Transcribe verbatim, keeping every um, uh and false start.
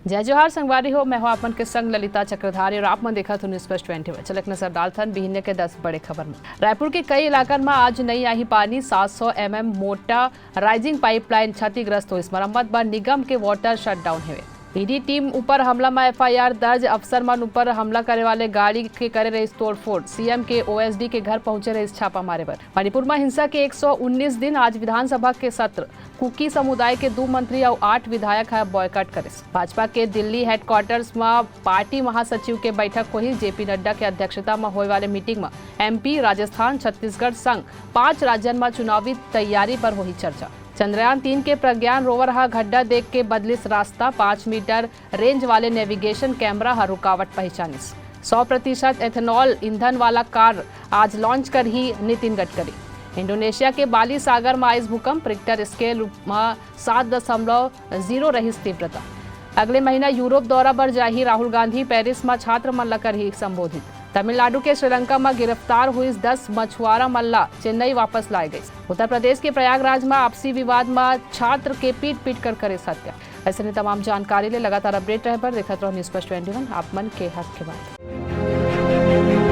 जय जोहार संगवारी हो, मैं हूं आप मन के संग ललिता चक्रधारी और आप मन देखत हो News First twenty one। चलक नजर डालथन बिहिन्ने के दस बड़े खबर में। रायपुर के कई इलाकन में आज नई आही पानी, सात सौ एमएम मोटा राइजिंग पाइपलाइन क्षतिग्रस्त होइस। मरम्मत बर निगम के वाटर शटडाउन हेवे। ईडी टीम ऊपर हमला में एफआईआर दर्ज, अफसर मन ऊपर हमला करे वाले गाड़ी के करे रहिस तोड़फोड़, सीएम के ओएसडी के घर पहुंचे रहिस छापा मारे बर। मणिपुर में हिंसा के एक सौ उन्नीस दिन, आज विधानसभा के सत्र। कुकी समुदाय के दू मंत्री अउ आठ विधायक ह बॉयकॉट करिस। भाजपा के दिल्ली हेडक्वार्टर्स म पार्टी महासचिव के बैठक होही। जेपी नड्डा के अध्यक्षता म होए वाले मीटिंग म एमपी, राजस्थान, छत्तीसगढ़ संग पांच राज्यन म चुनावी तैयारी पर होही चर्चा। चंद्रयान तीन के प्रज्ञान रोवर ह गड्ढा देख के बदलिस रास्ता, पांच मीटर रेंज वाले नेविगेशन कैमरा ह रुकावट पहिचानिस। सौ प्रतिशत एथेनॉल ईंधन वाला कार आज लॉन्च करही नितिन गडकरी। इंडोनेशिया के बाली सागर म आइस भूकंप, रिक्टर स्केल म सात दशमलव जीरो रहिस तीव्रता। अगले महीना यूरोप दौरा बर जाही राहुल गांधी, पेरिस म छात्र मन ल करही संबोधित। तमिलनाडु के श्रीलंका म गिरफ्तार हुइस दस मछुआरा मन ल चेन्नई वापस लाए गइस। उत्तर प्रदेश के प्रयागराज म आपसी विवाद म छात्र के पीट पीट कर करिस हत्या। अइसने तमाम जानकारी ले लगातार अपडेट रहे बर देखत रहो News First twenty one, आप मन के हक के बात।